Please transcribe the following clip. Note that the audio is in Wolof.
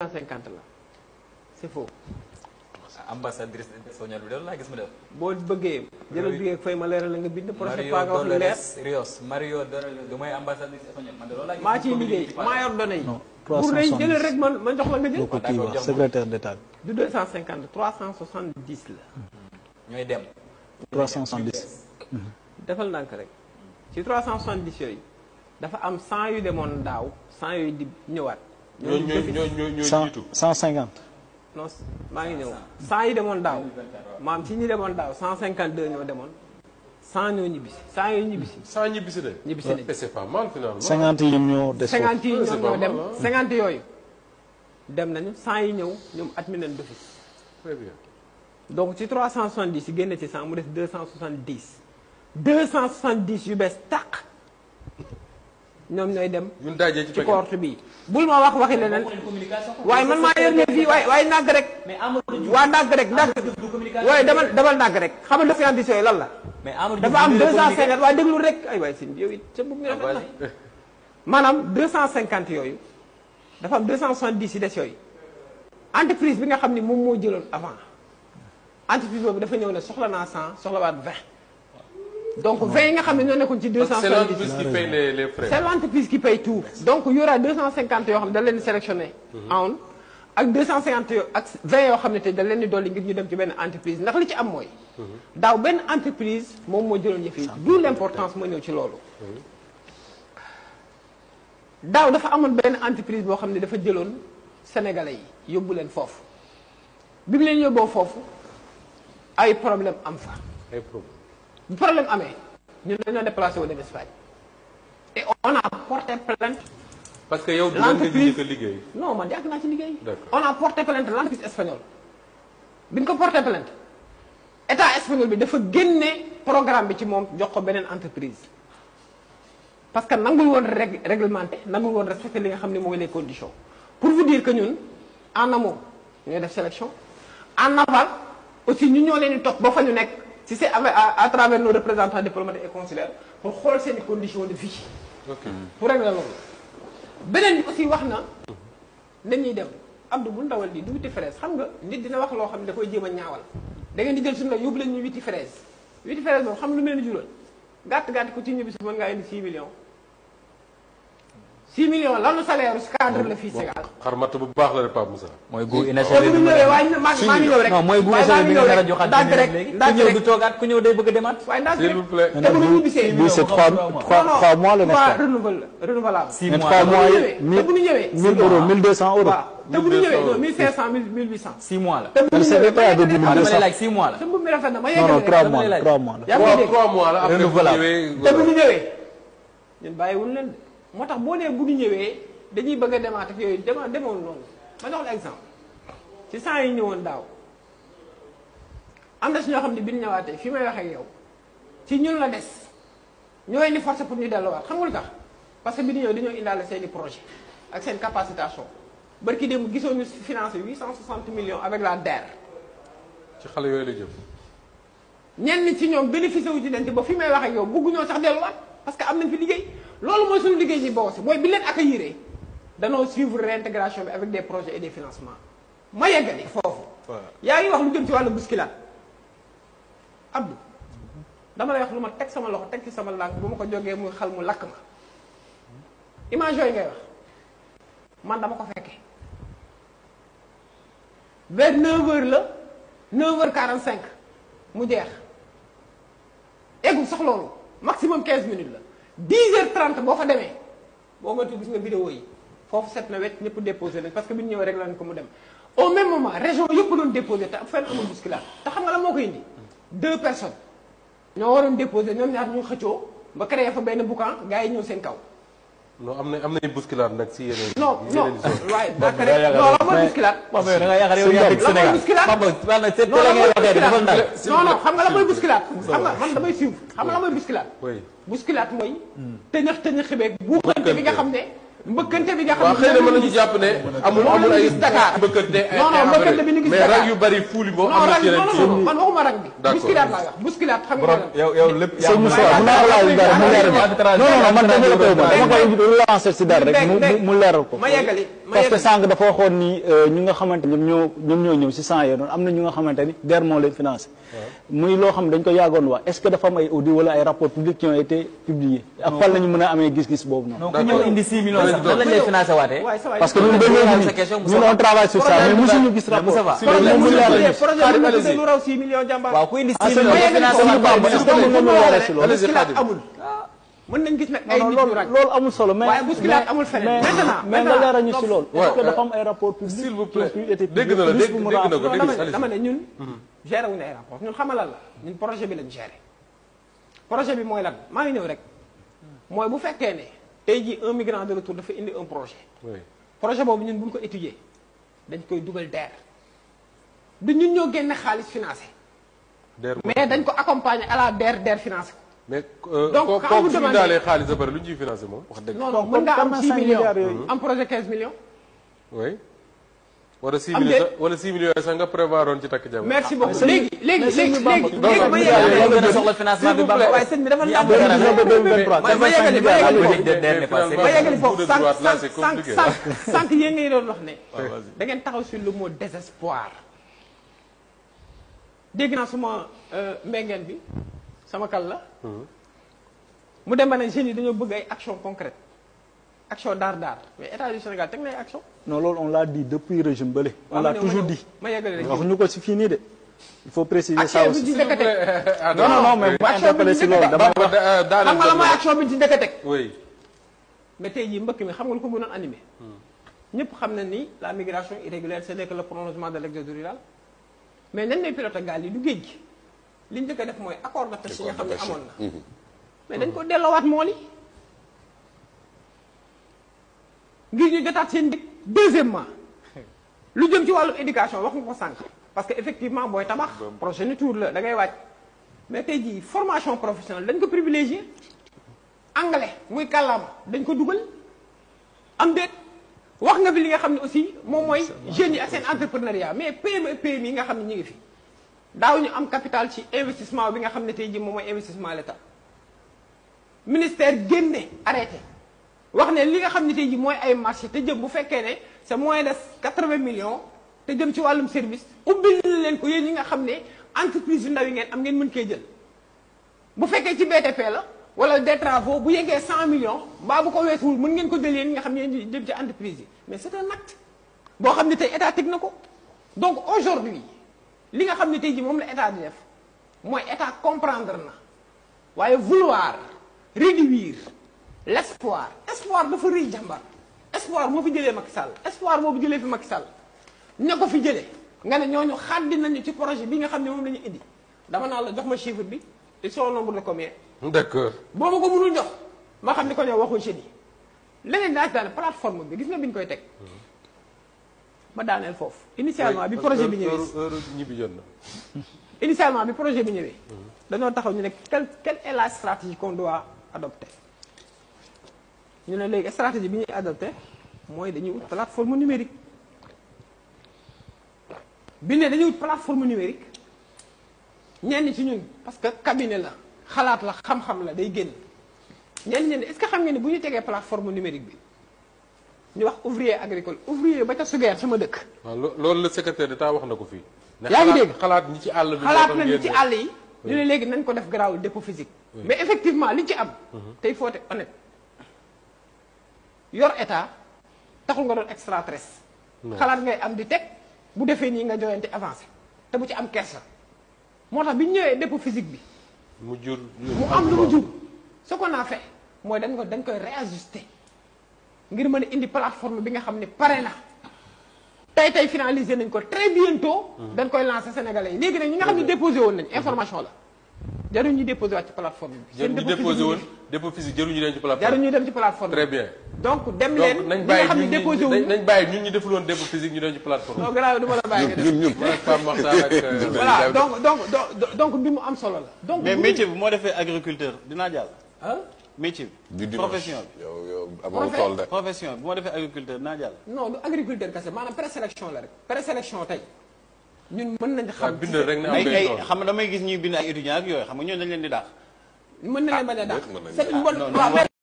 150 la c'est faux. ambassadrice espagnole bi de laa gis mu def. boo bëggee jëlal bi fay ma leeral la nga bind. projet pas nga wax lu leer Mario Dolores du mooy ambassadrice espagnole man de loolu laa gis. maa ciy liggéey maa yor données yi. non pour nañ jëlal rek man jox la nga jël. ko kii wax secrétaire d'état du 250 370 la. ñooy dem. 370. defal ndànk rek ci 370 yooyu dafa am 100 yu demoon daaw 100 yooyu di ñëwaat. ñoo jiitu 150. non maa ngi ñëw 100 yi demoon daaw maam ci ñi demoon daaw 152 ñoo demoon 100 ñoo ñibbisi 100 yooyu ñibbisi. 100 ñibbisi de. ñibbisi nañu c'est pas mal finalement. 50 yi ñoo des. 50 yi ñoom ñoo dem 50 yooyu dem nañu 100 yi ñëw ñoom admis nañu d'office. très bien. donc ci 370 yi génne ci 100 mu des 270 270 yu bees tàq ñoom ñooy dem. ñun daajee ci porte bi bul ma wax waxi leneen waaye man maa yor ne fii waaye nàgg rek. waa nàgg rek nàgg waaye demal nàgg rek xam nga scientifique yooyu lan la. dafa am 250 waaye déglu rek ay waay sin yow it sa bugg mi rafet na maanaam 250 yooyu dafa am 270 yi des yooyu entreprise bi nga xam ni moom moo jëloon avant entreprise boobu dafa ñëw ne soxla naa 100 soxla waat 20 donc 20 yi nga xam ne ñoo nekkoon ci 270. c'est l'entreprise qui paye les frais. c'est l'entreprise qui paye tout. donc il y aura 250 yoo xam ne dañ leen di sélectionné. en ak 250 yoo ak 20 yoo xam ne te dañ leen di dolli ngir ñu dem ci benn entreprise ndax li ci am mooy. daaw benn entreprise moom moo jëloon yëf yi d'où l'importance ma ñëw ci loolu. daaw dafa amoon benn entreprise boo xam ne dafa jëloon sénégalais yi yóbbu leen foofu bi mu leen yóbboo foofu ay problème am fa. ay problème. bu problème amee ñun dañoo déplacé wu dem Espagne et on a porté plainte. parce que yow dinañ nga njëkk a liggéey. non man yàgg naa ci liggéey. D'accord. on a porté plainte l'entreprise espagnole bi ñu ko porté plainte état espagnol bi dafa génne programme bi ci moom jox ko beneen entreprise parce que nangul woon réglementé nangul woon respecté li nga xam ne mooy les conditions pour vous dire que ñun en amont ñooy def sélection en aval aussi ñu ñoo leen di topp ba fa ñu nekk. si c'est à travers nos représentants diplomatiques et consulaires pour xool seeni conditions de vie. ok pour régler loolu. beneen bi aussi wax na dañuy dem Abdou bu ndawal di du wuti fraise xam nga nit dina wax loo xam ne da koy jéem a ñaawal da ngeen di jël suñu la yóbbu leen ñu wuti fraise boobu xam lu mel ni jural gàtt ko ci ñibbi si mën ngaa indi 6 millions. 6 millions lanu salaire su cadre la fii Sénégal. xarmat bu baax la de Pape Moussa. mooy gu te inachevé bu ñu ñëwee waaye maa ngi ñëw rek. non mooy gu inachevé bi nga nar a joxaat ndànk rek ku ñëw du toogaat ku ñëw day bëgg a demaat. waaye ndànk s'il rek vous plaît. te bu ñu ñibbisee. Bii c'est 3 mois la n'est-ce pas? renouvelable. 6 mais mois 3 mois yi te bu ñu ñëwee. 1000 euros 1200 euros. waaw te bu ñu ñëwee non 1500 1800. 6 mois la. te bu ñu c'est ñëwee pas de dama lay laaj 6 mois la. te mbubb mi rafet na ma non yeggale non rek. 3 dama lay mois laaj. 3 mois la. yaa ngi dégg 3 mois la après bu Renouvelable. ñëwee. te bu ñu ñëwee ñun bàyyiwul leen de moo tax boo nee bu ñu ñëwee dañuy bëgg a demaat ak yooyu demoon noonu ma jox la exemple ci 100 yi ñëwoon daaw am na si ñoo xam ne bi ñu ñëwaatee fi may waxee ak yow ci ñun la des ñoo leen di forcer pour ñu delluwaat xam nga lu tax parce que bi ñu ñëw dañoo indaale seen i projet ak seen capacitation barki démb gisoo ñu financé 860 millions avec la DER. ci xale yooyu la jëm. ñenn ci ñoom bénéficié wu ci leen te ba fi may wax ak yow bëgguñoo sax delluwaat parce que am nañ fi liggéey loolu mooy suñu liggéey ci boobu si mooy bi leen accueillir danoo suivre réintégration bi avec des projets et des financements ma yeggali foofu. yaa ngi wax lu jëm ci wàllu bousculade Abdou dama lay wax lu ma teg sama loxo teg ci sama lànk bu ma ko jógee muy xal mu lakk ma image yooyu ngay wax man dama ko fekkee vers 9h la 9h45 mu jeex eggul sax loolu maximum 15 minutes la 10h30 boo fa demee boo moytuwul gis nga vidéo yi foofu set na wet ñëpp déposé nañ parce que bi ñu ñëwee rek lañ ko mu dem au même moment région yëpp doon déposé te fenn amul bousculade te xam nga la moo ko indi 2 personnes ñoo waroon déposé ñoom ñaar ñu xëccoo ba créé fa benn boucan gars yi ñëw seen kaw. non am nañu bousculade nag si yeneen. non waaye d'accord non la mooy bousculade. Papa yow da nga yaakaar yow yaa dëkk Sénégal Papa wala c'est télé ngay waxee dafa ndànk. non xam nga la mooy bousculade xam nga man damay suivre xam nga la mooy bousculade. oui bousculade mooy. tëñëx xibeeg buuxante bi nga xam ne. mbëkkante bi nga xam waaw xëy na mën nañu jàpp ne amul ay Dakar mbëkkante non mbëkkante bi ñu gis mais Dakar rag yu bari fuuli boo am na ci yeneen non man waxuma rag bi D'accord. bousculade laa wax bousculade xam nga yow lépp yaa sëñ Moussa mu naa laaj dara mu leeral ko non non man dama la koy dama koy lancer si dara rek mu leeral ko. ma yeggali parce que sànq dafa waxoon ni ñu nga xamante ñoom ñoo ñëw si 100 yooyu noonu am na ñu nga xamante ni DER moo leen financé. muy loo xam ne dañ ko yàggoon wax est-ce que dafa am ay audits wala ay rapports publics qui ont été publiés. ak fan la ñu mën a amee gis-gis boobu noonu. donc ku ñëw indi 6 millions sax nan lañ lay financé waatee. parce que ñun ba léegi ñun on travaille sur ça mais mosuñu gis rapport. projet bi lu raw 6 millions jàmbaar. waaw ku indi 6 millions financé waatee amul. mën nañ gis nag ay nit ñu ràññ loolu amul solo mais waaye bousculade amul feneen mais nga leeral ñu si loolu. est-ce que dafa am ay rapports publics. s'il vous plaît dégg na la dégg na ko dama ne ñun géré wuñu ay rapports ñun xamalal la ñun projet bi lañ géré projet bi mooy lan maa ngi ñëw rek mooy bu fekkee ne tey jii un migrant de retour dafa indi un projet boobu ñun bu ñu ko étudier dañ koy dugal DER du ñun ñoo génne xaalis financé mais dañ ko accompagner à la DER financé ko mais donc quand vous demandez daalee xaalis ba pare lu ñu ciy financé moom wax dëgg. non mën nga am 6 millions am projet 15 millions. oui. wala 6 millions sax wala 6 millions sax nga prévoir woon ci takk jabar. merci beaucoup léegi ma gën a soxla financement bi baax waaye sëñ bi dafa am ma yeggali foofu sànq yéen ngay doon wax ne da ngeen taxaw sur le mot désespoir dégg naa suma mbengeen bi sama kal la mu dem ba ne jeunes yi dañoo bëgg ay action concrète action daar mais état du Sénégal teg na ay action non loolu on l'a dit depuis régime bële on l'a toujours dit ma yeggali rek waxuñu ko si fii nii de il faut préciser ça action aussi bi ci njëkk a teg non mais bu interpellé si loolu dama wax xam nga la mooy action bi ci njëkk a teg oui mais tey jii mbëkk mi xam nga lu ko mënoon animé ñëpp xam na ni la migration irrégulière ce n'est que le prolongement de l'exode rural mais nan lay pilote gaal yi du géej gi li ñu njëkk a def mooy accord de pêche yi nga xam ne amoon na mais dañ ko delloowaat mool yi ngir ñu jotaat seen dig deuxièmement lu jëm ci wàllu éducation wax nga ko sànq parce que effectivement booy tabax progéniture la da ngay wàcc mais tey jii formation professionnelle dañ ko privilégié anglais muy kàllaama dañ ko dugal am déet wax nga fi li nga xam ne aussi moom mooy jeunes yi ak seen entrepreneuriat mais PME PMI yi nga xam ne ñu ngi fi daaw ñu am capital ci investissement bi nga xam ne tey jii moom mooy investissement l'État ministère génne arrêté wax ne li nga xam ne tey jii mooy ay marché te jëm bu fekkee ne c'est moins de 80 millions te jëm ci wàllum service ubbil leen ko yéen ñi nga xam ne entreprise yu ndaw yi ngeen am ngeen mën koy jël bu fekkee ci BTP la wala des travaux bu yeggee 100 millions mbaa bu ko weesuwul mën ngeen ko jël yéen ñi nga xam ne yéen jëm ci entreprise yi mais c'est un acte boo xam ne tey état teg na ko donc aujourd'hui li nga xam ne tey jii moom la état di def mooy état comprendre na waaye vouloir réduire l'espoir espoir dafa rëy jàmbar espoir moo fi jëlee Macky Sall espoir moo fi jëlee fi Macky Sall ña ko fi jëlee nga ne ñooñu xaddi nañu ci projet bi nga xam ne moom la ñu indi dama naa la jox ma chiffre bi ils sont au nombre de combien. d'accord boo ma ko mënul jox ma xam ni ko ñoo waxuñ jeunes yi leneen daal daal plateforme bi gis nga bi ñu koy teg ma daaneel foofu. initialement bi projet bi ñëwee heure ñibbi jot na. initialement bi projet bi ñëwee. dañoo taxaw ñu ne quelle est la stratégie qu'on doit adopter ñu ne léegi stratégie bi ñuy adopter mooy dañuy wut plateforme numérique bi ne dañuy wut plateforme numérique ñenn ci ñun parce que cabinet la xalaat la xam-xam la day génn ñenn ñi est-ce que xam ngeen ne bu ñu tegee plateforme numérique bi ñu wax ouvrier agricole ouvrier ba ca Sugeer sama dëkk. waaw loolu la secrétaire d'État wax na ko fii. yaa ngi dégg xalaat ñi ci àll bi. xalaat na ñi ci àll yi. ñu ne léegi nañ ko def garaawul dépôt physique. mais effectivement li ci am. tey faut être honnête yor état taxul nga doon extraterrestre. xalaat ngay am di teg bu defee nii nga joyante avancé te bu ci am kersa. moo tax bi ñu ñëwee dépôt physique bi. mu jur mu am lu mu jur. ce qu'on a fait mooy dañ koy réajuster ngir mën a indi plateforme bi nga xam ne pare na tey finalisé nañ ko très bientôt. dañ koy lancer sénégalais yi léegi nag ñi nga xam ne déposé woon nañ information la. jarul ñu déposé waat ci plateforme bi. seen dépôt physique jarul ñu dem ci plateforme. jarul ñu dem ci plateforme très bien. donc dem leen nañ ñi nga xam ne déposé wuñ nañ bàyyi ñun ñu deful woon dépôt physique ñu dem ci plateforme. non grave du ma la bàyyi nga def ñun voilà donc bi mu am solo la. donc mais métier bi moo defee agriculteur dinaa jàll. ah métier bi. profession bi. yow amoo tool de. profession bi bu ma defee agriculteur dinaa jàll. non du agriculteur kese maanaam présélection la rek présélection tey ñun mën nañ xam. bind rek ne am ay xam nga damay gis ñuy bind ay étudiants ak yooyu xam nga ñooñu dañ leen di daax. mën na leen bañ a dàq.